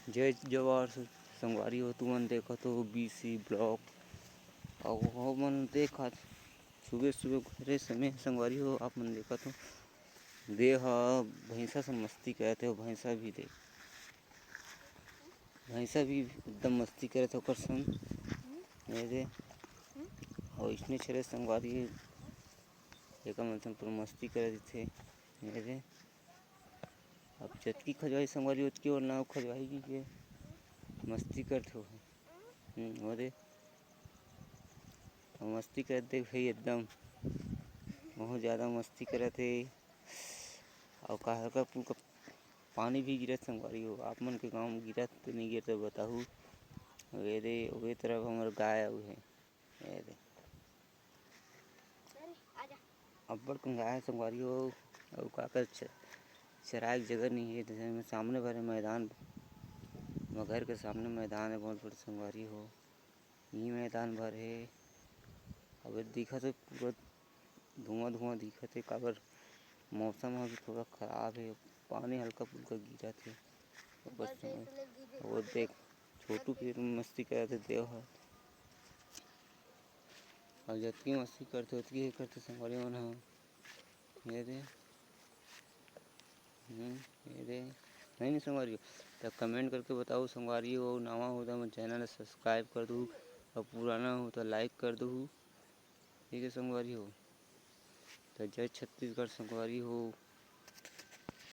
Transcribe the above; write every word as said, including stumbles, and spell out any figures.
जय जवार से संगवारी हो, तुमन देखत हो बीसी ब्लॉग। अउ हो मन देखत सुबह सुबह घरे समय संगवारी हो, आप मन देखत हो दे ह भैंसा से मस्ती करत हे। भैंसा भी देख, भैंसा भी एकदम मस्ती करत हे ओकर संग। ये दे, अउ इसने छेरे संगवारी एकर मन संग पूरा मस्ती करत रहिथे। ये दे, अब जतकी खजवाई संगवारी ओतकी और नाव खजवाई की के मस्ती करत हो। हम्म, वो दे, अब मस्ती करत देख भाई एकदम बहुत ज़्यादा मस्ती करत हे। अउ का हल्का फुल्का पानी भी गिरत संगवारी हो, आप मन के गाँव में गिरत तो नहीं गिरत बताहू। वे दे, वे तरफ हमर गाय अउ हे। ये दे, अब्बड़ कन गाय हे संगवारी हो, अउ का कर च-, चराए के जगह नहीं हे। जैसे में सामने भरे मैदान, हमर घर के सामने मैदान हे बहुत बड़े संगवारी हो। यही मैदान भर हे। अब दिखत हे पूरा धुआं धुआं दिखत हे, काबर मौसम ह भी थोड़ा खराब हे, पानी हल्का फुल्का गिरत हे। ओकर संग वो देख, छोटू भी मस्ती करत हे देव ह। अब जतकी मस्ती करथे ओतकी हे करथे संगवारी मन ह। ये दे, हम्म, ये दे, नहीं नहीं संगवारी हो, त कमेंट करके बताओ संगवारी हो, नवा हो त हमर चैनल ल सब्सक्राइब कर दू, अउ पुराना हो त लाइक कर दू। ठीक है संगवारी हो, त जय छत्तीसगढ़ संगवारी हो।